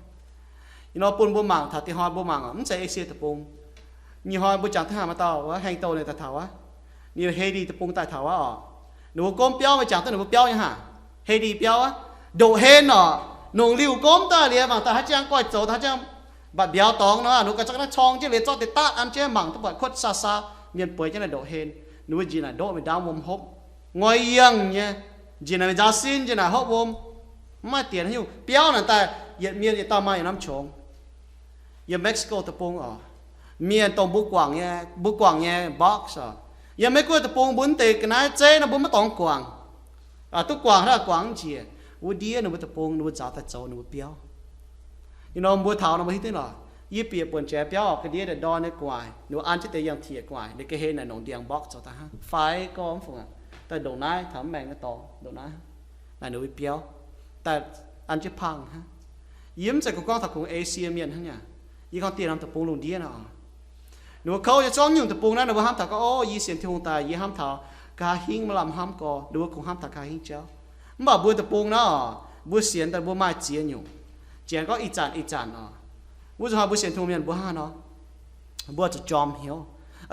Ih nor bun mbuo mangc taux diex hnoi mbuo mangc oc, mv zeiz Esie deic-bung. Nyic hnoi mbuo jangx duqv haaix maaih dauh wuov, Haeng Douh ninh daaih taux wuov. Ninh Haiti deic-bung daaih taux wuov oc. Ninh mbuo gomv biauv, meih jangx duqv ninh mbuo biauv nyei haac? Haiti biauv aqv. Ndoqc Hen oc. Nongc liuh gomv daaih liuz mangc daaih haaix jangx goiv zoux, haaix jangx mbatc mbiauz dorngx nor, ninh mbuo ganh zorqv naaiv corng jienv liuz zorqv deix daatv an jienv mangc duqv buatc kuotv saa saa. Mienh bueix jienv naaic Ndoqc Hen. Ninh mbuo njiec naaic ndoqv mingh ndaamv wuom hopv. Ngoiv yangh nyei. Njiec naaic mingh nzaaux sin, njiec naaic hopv wuom. Mv maaih dienx haaix nyungc. Biauv naaic daaih yietc mienh yietc dauh maaih yietc norm qongx. Yiem Mexico deic-bung oc, mienh dongh mbuo guangc nyei, mbuo guangc nyei box oc. Yiem Meiv-Guoqv deic-bung mbuo mv deix ga'naaiv zeiv nor mbuo maiv dorngx guangc. Duqv guangc hnangv guangc mv njiec. Wuov ndiev ninh mbuo deic-bung ninh mbuo nzaaux daaih zoux ninh mbuo biauv. Ih nor mbuo taux nor mbuo hiuv duqv lorqc, yie bieqc buonc jiex biauv oc, ga'ndiev daaih ndorn nyei gu'nguaaic, ninh mbuo an jienv deix yangh tiex gu'nguaaic, ninh ga'hlen naaic nongc ndiangx box zoux daaih hnangv. Faix gorngv mv fungc aqv, daaih ndongc naaiv taux mv maengx nyei dorngx ndongc naaiv, naaic ninh mbuo biauv, daaih an jienv pangh hnangv. Yie mv zeiz kungx gorngv taux kungx Esie mienh hnangv aqv. Yie gorngv dieh norm deic-bung lungh ndiev nor. Ninh mbuo kouv nyei, zorngv nyungc deic-bung naaiv ninh mbuo hnamv taux gorngv, o, yie sienx Tin-Hungh daaih, yie hnamv taux nqa'haav hingv, maaih lamh hnamv gorx, ninh mbuo kungx hnamv taux nqa'haav hingv jauv. Mv baac mbuo deic-bung naaiv oc, mbuo sienx daaih mbuo maaih ziex nyungc. Janx gorngv ih zanc ih zanc oc. Wuov nzunc hnoi mbuo sienx Tin-Hungh mienh mbuo hnangv nor, mbuo zuqc jorm hnyouv,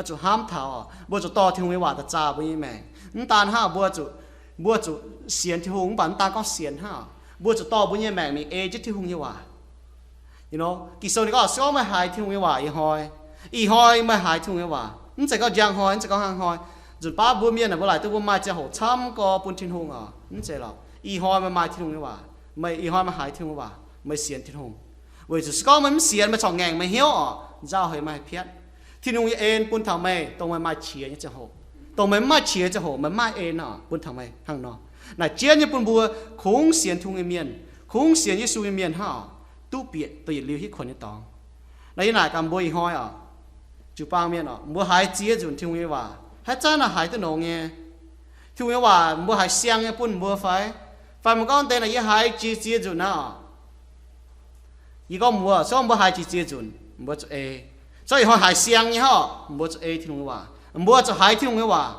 zuqc hnamv taux oc, mbuo zuqc dorh Tin-Hungh nyei waac daaih zaah mbuo nyei maengc. Mv daan hnangv, mbuo zuqc, mbuo zuqc sienx Tin-Hungh, mv baac mv daan gorngv sienx hnangv oc, mbuo zuqc dorh mbuo nyei maengc mingh ei jienv Tin-Hungh nyei waac. Ging-Sou ninh gorngv, se gorngv meih haiz Tin-Hungh nyei waac ih hnoi, ih hnoi meih haiz Tin-Hungh nyei waac, mv zeiz gorngv njang hnoi, mv zeiz gorngv hnangv hnoi. Nzunc baav mbuo mienh naaic mbuo laaic duqv mbuo maaih ziangh hoc camv gorx bun Tin-Hungh oc, mv zeiz lorqc. Ih hnoi meih maaih Tin-Hungh nyei waac, meih ih hnoi meih haiz Tin-Hungh waac, meih sienx Tin-Hungh. Weic zuqc se gorngv meih mv sienx, meih corc ngaengc meih hnyouv oc, nzauh heix meih haih piatv. Tin-Hungh nyei en bun taux meih, dongh meih maaih qiex nyei ziangh hoc. Dongh meih mv maaih qiex nyei ziangh hoc, meih mv maaih en oc, bun taux meih hnangv nor. Naaic jienv nyei bun mbuo kungx sienx Tin-Hungh nyei mienh, kungx sienx Yesu nyei mienh hnangv oc, duqv bieqc dongh yietc liuz hitv kuonx nyei dorngx. Naaiv yie naaic gaax mbuo ih hnoi oc, jiu-baang mienh oc, mbuo haiz ziex nzunc Tin-Hungh nyei waac, haaix zanc naaic haiz duqv nongx nyei? Tin-Hungh nyei waac mbuo haiz siang nyei bun mbuo fai? Fai mbuo gorngv deix naaic yie haiz jiex ziex nzunc aqv oc. Yie gorngv mbuo, se gorngv mbuo haiz jiex ziex nzunc, mbuo zuqc ei. Se gorngv ih hnoi haiz siang nyei hnangv, mbuo zuqc ei Tin-Hungh nyei waac. Mbuo zuqc haiz Tin-Hungh nyei waac.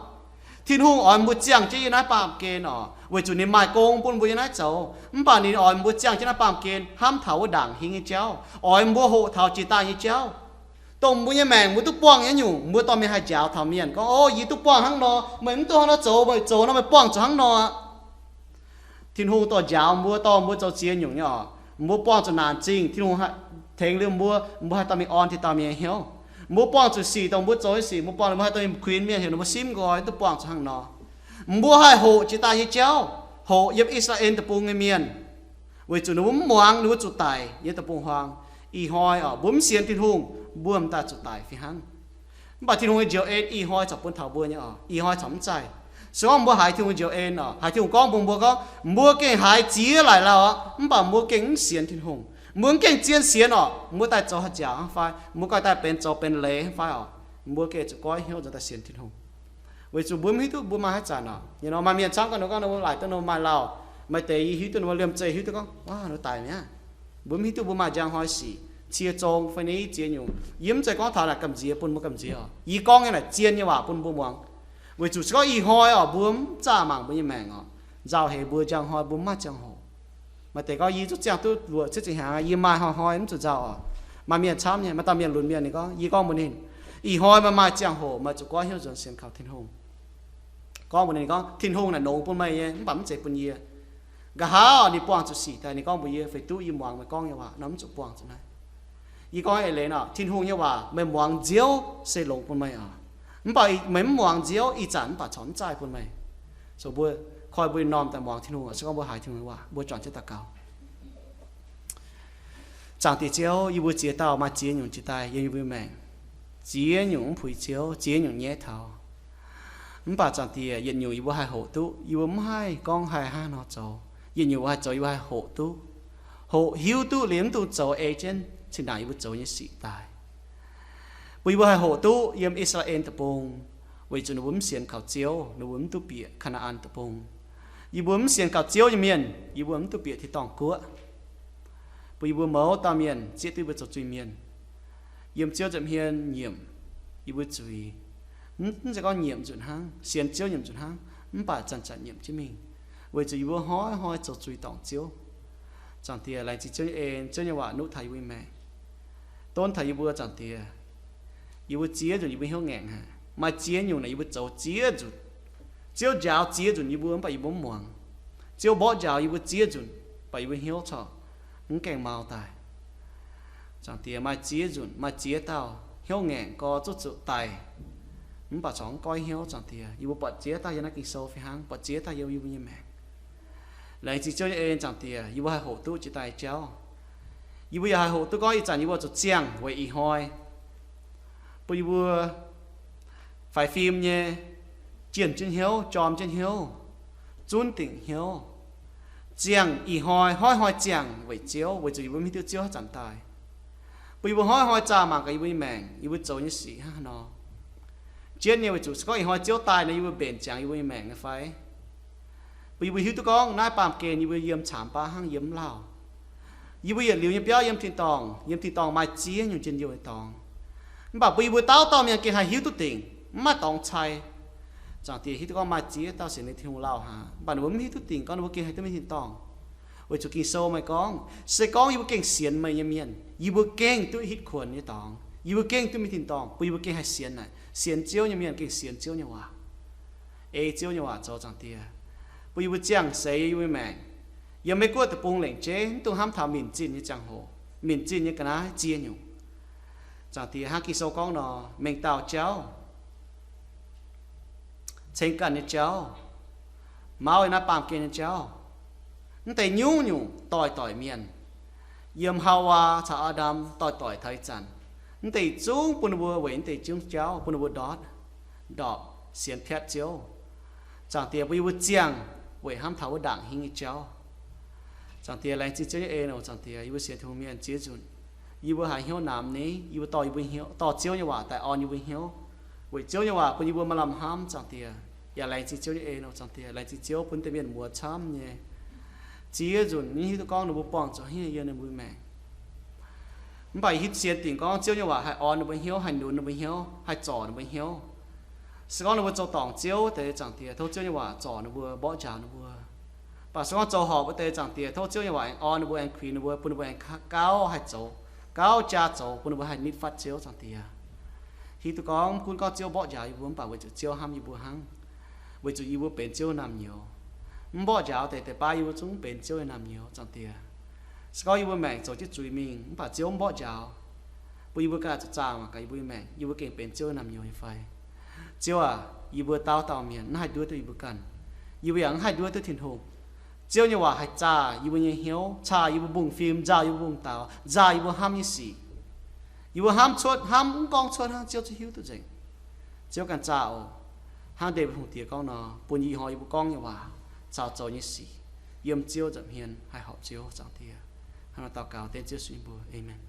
Tin-Hungh oix mbuo ziangh jienv yiem naaiv baamh gen oc, weic zuqc ninh maaih gong bun mbuo yiem naaiv zoux. Mv baac ninh oix mbuo ziangh jienv naaiv baamh gen hnamv taux wuov ndaangc hingv nyei jauv, oix mbuo hoqc taux jiex daaih nyei jauv. Dongh mbuo nyei maengc mbuo duqv buangh nyei nyungc, mbuo dorh mingh haih njaaux taux mienh gorngv, o, yie duqv buangh hnangv nor, meih mv duqv hnangv nor zoux, meih zoux nor meih buangh zuqc hnangv nor aqv. Tin-Hungh dorh njaaux mbuo, dorh mbuo zoux ziex nyungc nyei oc. Mbuo buangh zuqc naanc zingh, Tin-Hungh tengx liuz mbuo, mbuo haih dorh mingh orn tin dauh mienh nyei hnyouv. Mbuo buangh zuqc sic, dongh mbuo zoux nyei sic, mbuo buangh liuz mbuo haih dorh mingh kuinx mienh heuc ninh mbuo simv nqoi, duqv buangh zuqc hnangv nor. Mbuo haih hoqc jiex daaih nyei jauv, hoqc yiem I^saa^laa^en Deic-Bung nyei mienh, weic zuqc ninh mbuo mv muangx, ninh mbuo zuqc daic yiem deic-bung-huaang. Ih hnoi oc, mbuo mv sienx Tin-Hungh, mbuo m'daaih zuqc daic fih hnangv. Mv baac Tin-Hungh nyei njoux en ih hnoi corc bun taux mbuo nyei oc. Ih hnoi corc mv zaih. Se gorngv mbuo haiz Tin-Hungh njoux en oc, haiz Tin-Hungh gorngv bun mbuo gorngv, mbuo gengh haiz ziex laic lauh aqv, mv baac mbuo gengh mv sienx Tin-Hungh. Mbuo mv gengh zien sienx oc, mbuo daaih zoux haaix jaax hnangv fai, mbuo gengh daaih benx zoux benx leiz hnangv fai oc, mbuo gengh zuqc goiv hnyouv nzuonx daaih sienx Tin-Hungh. Weic zuqc mbuo mv hiuv duqv mbuo maaih haaix zanc oc. Ih hnoi maaih mienh camv gau, ninh gorngv ninh mbuo laaic duqv ninh mbuo maaih lauh. Maaih deix yie hiuv duqv ninh mbuo liemh zeih hiuv duqv gorngv, Aav, ninh daaih mi'aqv. Mbuo mv hiuv duqv mbuo maaih njang hnoi sic, cie zong fai ni ziex nyungc. Yie mv zeiz gorngv taux naaic gamh nziex bun mbuo gamh nziex oc. Yie gorngv nyei naaic zien nyei waac bun mbuo muangx. Weic zuqc se gorngv ih hnoi oc, mbuo mv zaah mangc mbuo nyei maengc oc, nzauh heix mbuo njang hnoi mbuo mv maaih ziangh hoc. Maaih deix gorngv, Yie zungv ziangh duqv luoqc cietv ziepc hnyangx, yie maaih hnoi-hnoi mv zuqc nzauh oc. Maaih mienh camv nyei, maaih dauh mienh lunx mienh ninh gorngv, yie gorngv mbuox ninh, ih hnoi meih maaih ziangh hoc meih zuqc goiv hnyouv nzuonx sienx kaux Tin-Hungh. Gorngv mbuox ninh, gorngv, Tin-Hungh naaic longx bun meih nyei, mv baac mv zeiz bun yie. Nqa'haav ninh buangh zuqc sic daaih, ninh gorngv mbuox yie, Feix duqv yie muangx meih gorngv nyei waac nor, mv zuqc buangh zuqc naaiv. Yie gorngv eix leiz nor, Tin-Hungh nyei waac meih muangx nziouv se longx bun meih oc. Mv baac meih mv muangx nziouv, ih zanc mv baac corc mv zaih bun meih. So mbuo koi mbuo nyei m'normh daaih muangx Tin-Hungh oc. Se gorngv mbuo haiz Tin-Hungh nyei waac, mbuo juangc jienv daux gaux. Zaangc Diex Ziouv, yie mbuo ziex dauh maaih ziex nyungc jiex daaih yiem yie mbuo maengc. Ziex nyungc mv puix Ziouv, ziex nyungc nyaiv taux. Mv baac Zaangc Diex, yietc nyungc yie mbuo haih hoqc duqv, yie mbuo mv haih gorngv haih hnangv haaix nor zoux. Yietc nyungc mbuo haih zoux, yie mbuo haih hoqc duqv, hoqc hiuv duqv liuz mv dungx zoux ei jienv cin-ndaangc yie mbuo zoux nyei sic daaih. Bun yie mbuo haih hoqc duqv yiem I^saa^laa^en Deic-Bung, weic zuqc ninh mbuo mv sienx kaux Ziouv, ninh mbuo mv duqv bieqc Kaa^naa^an Deic-Bung. Yie mbuo mv sienx kaux Ziouv nyei mienh, yie mbuo mv duqv bieqc tin-dorngh guoqv. Bun yie mbuo mouz dauh mienh zieqv duqv yie mbuo zoux zuiz-mienh. Yiem Ziouv nza'hmien nyiemc yie mbuo zuiz. Mv, mv zeiz gorngv nyiemc nzunc hnangv, sienx Ziouv nyiemc nzunc hnangv, mv baac zanc-zanc nyiemc jienv mingh, weic zuqc yie mbuo hnoi-hnoi zoux zuiz dorngc Ziouv. Zaangc Diex, laengz zingh Ziouv nyei en, Ziouv nyei waac nuqv taux yie mbuo nyei maengc, donv taux yie mbuo. Zaangc Diex, yie mbuo ziex nzunc yie mbuo hnyouv ngaengc haic. Maaih ziex nyungc naaic yie mbuo zoux ziex nzunc. Ziouv njaaux ziex nzunc yie mbuo, mv baac yie mbuo mv muangx. Ziouv mborqv njaaux yie mbuo ziex nzunc, mv baac yie mbuo hnyouv corc mv gaengh mau daaih. Zaangc Diex, maaih ziex nzunc, maaih ziex dauh hnyouv ngaengc gorx zuqv zuqc daic, mv baac corc mv goiv hnyouv. Zaangc Diex, yie mbuo buatc ziex dauh yiem naaiv Ging-Sou fih hnangv, buatc ziex dauh yiem yie mbuo nyei maengc. Laengz zingh Ziouv nyei en. Zaangc Diex, yie mbuo haih hoqc duqv jiex daaih jauv. Yie mbuo yaac haih hoqc duqv gorngv ih zanc yie mbuo zuqc ziangh weic ih hnoi, bun yie mbuo faix fim nyei jienh jienv hnyouv, jorm jienv hnyouv, zunv dingc hnyouv, ziangh ih hnoi, hnoi-hnoi ziangh weic Ziouv, weic zuqc yie mbuo mv hiuv duqv Ziouv haaix zanc daaih. Bun yie mbuo hnoi-hnoi zaah mangc gaax yie mbuo nyei maengc, yie mbuo zoux nyei sic hnangv haaix nor. Jienv nyei weic zuqc se gorngv ih hnoi Ziouv daaih nor, yie mbuo mbenc ziangx yie mbuo nyei maengc nyei fai? Bun yie mbuo hiuv duqv gorngv naaiv baamh gen yie mbuo yiem caamx baav hnangv, yiem mv lauh. Yie mbuo yietc liuz nyei biauv yiem tin-dorngh, yiem tin-dorngh maaih ziex nyungc njien-youh nyei dorngx. Mv baac bun yie mbuo dauh dauh mienh gengh haih hiuv duqv dingc, mv maaih dorngx cai. Zaangc Diex, hiuv duqv gorngv maaih ziex dauh sienx Tin-Hungh lauh haic, mv baac ninh mbuo mv hiuv duqv dingc gorngv ninh mbuo gengh haih duqv mingh tin-dorngh. Weic zuqc Ging-Sou maaih gorngv, se gorngv yie mbuo gengh sienx meih nyei mienh, yie mbuo gengh duqv hitv kuonx nyei dorngx, yie mbuo gengh duqv mingh tin-dorngh, bun yie mbuo gengh haih sienx naaic. Sienx Ziouv nyei mienh gengh sienx Ziouv nyei waac, ei Ziouv nyei waac zoux. Zaangc Diex, bun yie mbuo ziangh seix yie mbuo nyei maengc, yiem Meiv Guoqv deic-bung lengc jeiv mv dungx hnamv taux minc zinh nyei ziangh hoc, minc zinh nyei ga'naaiv ziex nyungc. Zaangc Diex, hnangv Ging-Sou gorngv nor, mengh dauh jauv, ceng ganh nyei jauv, mauv yiem naaiv baamh gen nyei jauv, mv deix nyungc-nyungc doix-doix mienh, yiem Haawaa caux Aa^ndam doix-doix taux ih zanc, mv deix zungv bun ninh mbuo weic mv deix zungv jauv bun ninh mbuo ndortv, ndorpc, sienx piatv Ziouv. Zaangc Diex, bun yie mbuo ziangh weic hnamv taux wuov ndaangc hingv nyei jauv. Zaangc Diex, laengz zingh Ziouv nyei en oc. Zaangc Diex, yie mbuo sienx Tin-Hungh mienh ziex nzunc, yie mbuo haiz hnyouv namx ni, yie mbuo dorh yie mbuo hnyouv, dorh Ziouv nyei waac daaih orn yie mbuo hnyouv, weic Ziouv nyei waac bun yie mbuo maaih lamh hnamv. Zaangc Diex, yaac laengz zingh Ziouv nyei en oc. Zaangc Diex, laengz zingh Ziouv bun deix mienh muoz camv nyei. Ziex nzunc mv hiuv duqv gorngv ninh mbuo buangh zuqc haaix nyungc yiem ninh mbuo maengc. Mv baac yie hiuv sienx dingc gorngv Ziouv nyei waac haih orn ninh mbuo hnyouv, haih nunx ninh mbuo hnyouv, haih zorc ninh mbuo hnyouv. Se gorngv ninh mbuo zoux dorngc Ziouv deix, Zaangc Diex, tov Ziouv nyei waac zorc ninh mbuo, mborqv njaaux ninh mbuo. Mv baac se gorngv zoux horpc wuov deix, Zaangc Diex, tov Ziouv nyei waac aengx orn ninh mbuo, aengx kuinx ninh mbuo, bun ninh mbuo aengx gauh haih zoux, gauh jaa zoux, bun ninh mbuo haih nitv fatv Ziouv. Zaangc Diex, hiuv duqv gorngv mv gunv gorngv Ziouv mborqv njaaux yie mbuo, mv baac weic zuqc Ziouv hnamv yie mbuo hnangv, weic zuqc yie mbuo benx Ziouv naamh nyouz. Mv mborqv njaaux deix, deix baav yie mbuo zungv benx Ziouv nyei naamh nyouz. Zaangc Diex, se gorngv yie mbuo maengc zoux jienv zuiz mingh, mv baac Ziouv mv mborqv njaaux, bun yie mbuo ganh zuqc zaah mangc gaax yie mbuo nyei maengc, yie mbuo gengh benx Ziouv nyei naamh nyouz nyei fai. Ziouv aac, yie mbuo dauh dauh mienh mv haih nduov duqv yie mbuo ganh. Yie mbuo yaac mv haih nduov duqv Tin-Hungh. Ziouv nyei waac haih zaah yie mbuo nyei hnyouv, caah yie mbuo mbungv fim, nzauh yie mbuo mbungv daaux, nzauh yie mbuo hnamv nyei sic. Yie mbuo hnamv cuotv, hnamv mv gorngv cuotv hnangv, Ziouv zungv hiuv duqv nzengc. Ziouv ganh zaah oc. Hnangv Ndaawitv Hungh Diex gorngv nor, bun yie hnyouv yie mbuo gorngv nyei waac caux zoux nyei sic yiem Ziouv nza'hmien haih horpc Ziouv. Zaangc Diex, hnangv naaiv daux gaux dengv Ziouv Yesu nyei mbuox. Aamen.